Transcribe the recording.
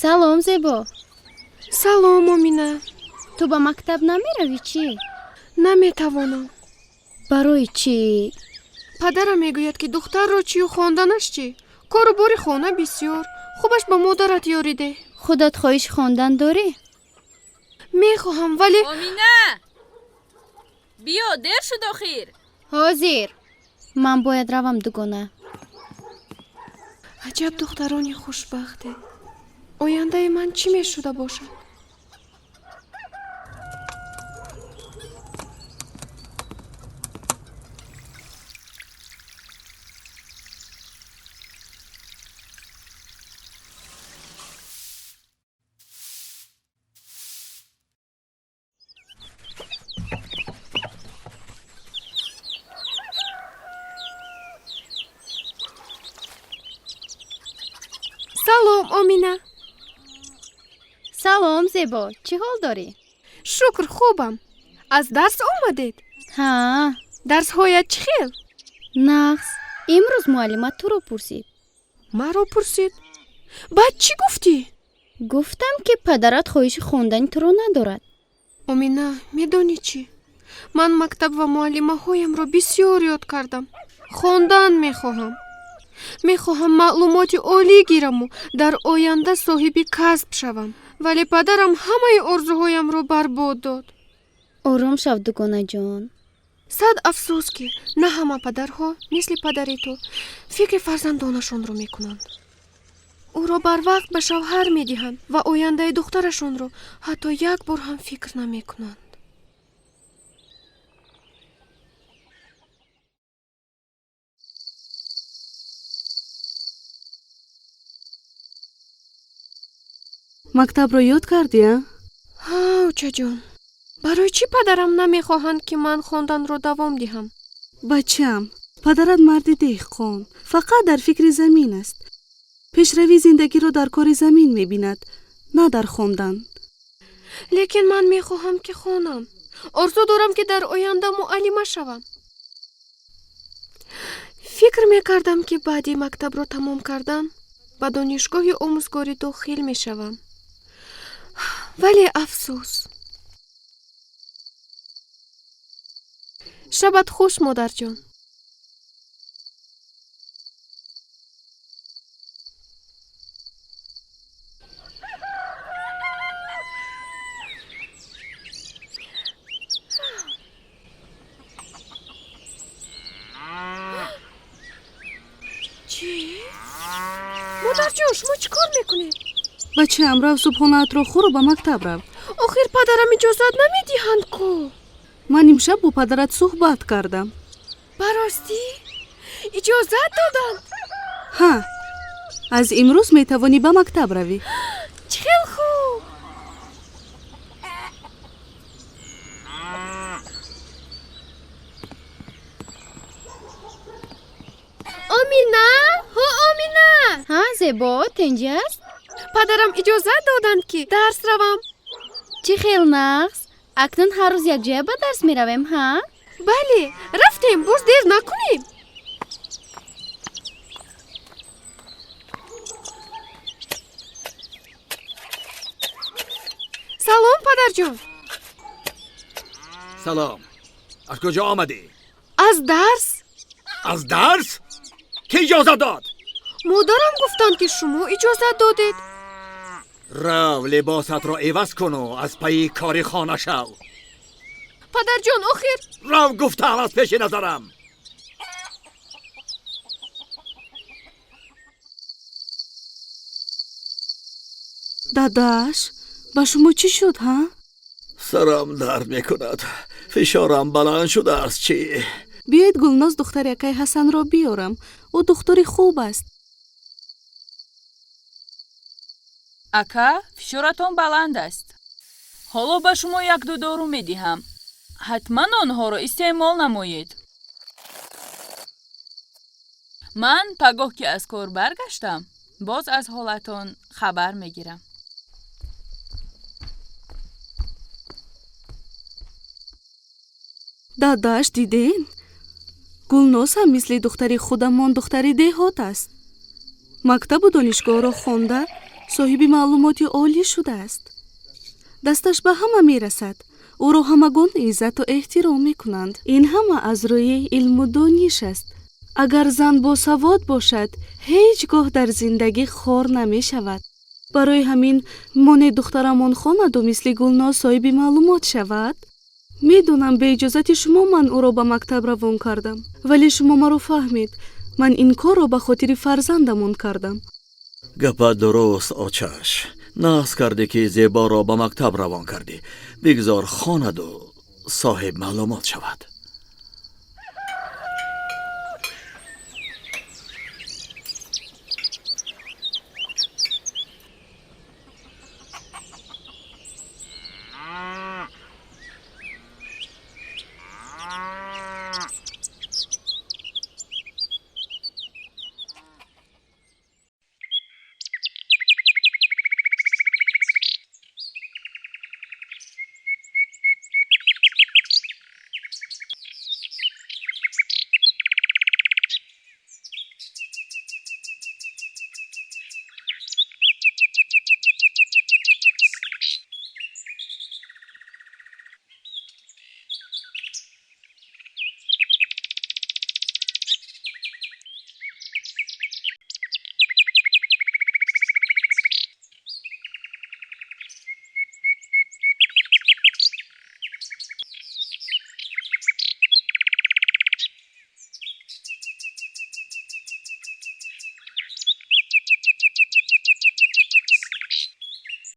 Салом, Зебо. Салом, Омина. Ту ба мактаб намеравӣ чӣ? Наметавонам. Барои чӣ? Падарам мегӯяд, ки духтарро чию хонданаш чӣ? Кору бори хона бисёр. Хубаш ба модарат ёрӣ деҳ. Худат хоҳиши хондан дорӣ? Мехоҳам, вале Омина, биё, дер шуд охир. Ҳозир. Ман бояд равам, дугона. Аҷаб духтарони хушбахте. Ояндаи ман чӣ мешуда бошад? Салом, Омина. Салом, Зебо. Чӣ ҳол дорӣ? Шукр, хубам. Аз дарс омадед? Ҳа. Дарсҳоят чӣ хел? Нағз. Имрӯз муаллима туро пурсид. Маро пурсид? Баъд чӣ гуфтӣ? Гуфтам, ки падарат хоҳиши хондани туро надорад. Омина, медонӣ чӣ? Ман мактаб ва муаллимаҳоямро бисёр ёд кардам. Хондан мехоҳам. Мехоҳам маълумоти олӣ гираму дар оянда соҳиби касб шавам. Вале падарам ҳамаи орзуҳоямро барбод дод. Ором шав, дугонаҷон. Сад афсӯс, ки на ҳама падарҳо мисли падари ту фикри фарзандонашонро мекунанд. Ӯро барвақт ба шавҳар медиҳанд ва ояндаи духтарашонро ҳатто як бор ҳам фикр намекунанд. Мактабро ёд кардӣ, а? Ҳа, очаҷон. Барои чӣ падарам намехоҳанд, ки ман хонданро давом диҳам? Бачам, падарат марди деҳқон, фақат дар фикри замин аст. Пешравии зиндагиро дар кори замин мебинад, на дар хондан. Лекин ман мехоҳам, ки хонам. Орзу дорам, ки дар оянда муаллима шавам. Фикр мекардам, ки баъди мактабро тамом кардан ба донишгоҳи омӯзгорӣ дохил мешавам. Вале афсӯс. Шабат хуш, модарҷон. Чӣ? Модарҷон, шумо чӣ кор мекунед? Бачаам, рав, субҳонаатро хӯру ба мактаб рав. Охир падарам иҷозат намедиҳанд ку. Ман имшаб бо падарат суҳбат кардам. Ба ростӣ? Иҷозат доданд? Ҳа, аз имрӯз метавонӣ ба мактаб равӣ. Чӣ хел хуб! Омина? Ҳо, Омина! Ҳа, Зебо, тинҷӣ аст? Падарам иҷозат доданд, ки дарс равам. Чӣ хел нағз! Акнун ҳар рӯз якҷоя ба дарс меравем, ҳа? Бале, рафтем, боз дер накунем. Салом, падарҷон. Салом. Аз куҷо омадӣ? Аз дарс. Аз дарс? Кӣ иҷозат дод? Модарам гуфтанд, ки шумо иҷозат додед. Рав, либосатро иваз куну аз пайи кори хона шав. Падарҷон, охир Рав, гуфтам, аз пеши назарам. Дадаш, ба шумо чӣ шуд, ҳа? Сарам дард мекунад, фишорам баланд шудааст, чӣ? Биёед, Гулноз духтари акай Ҳасанро биёрам. Ӯ духтури хуб аст. Ака, фишоратон баланд аст. Ҳоло ба шумо якду дору медиҳам. Ҳатман онҳоро истеъмол намоед. Ман пагоҳ, ки аз кор баргаштам, боз аз ҳолатон хабар мегирам. Дадаш, диден? Гулноз ҳам мисли духтари худамон духтари деҳот аст. Мактабу донишгоҳро хонда, Соҳиби маълумоти олӣ шудааст, дасташ ба ҳама мерасад, ӯро ҳамагон иззату эҳтиром мекунанд. Ин ҳама аз рӯи илму дониш аст. Агар зан босавод бошад, ҳеҷ гоҳ дар зиндагӣ хор намешавад. Барои ҳамин моне духтарамон хонаду мисли Гулноз соҳиби маълумот шавад. Медонам, бе иҷозати шумо ман ӯро ба мактаб равон кардам, вале шумо маро фаҳмед. Ман ин корро ба хотири фарзандамон кардам. Гапат дуруст, очаш. Нағз кардӣ, ки Зеборо ба мактаб равон кардӣ. Бигзор хонаду соҳиб маълумот шавад.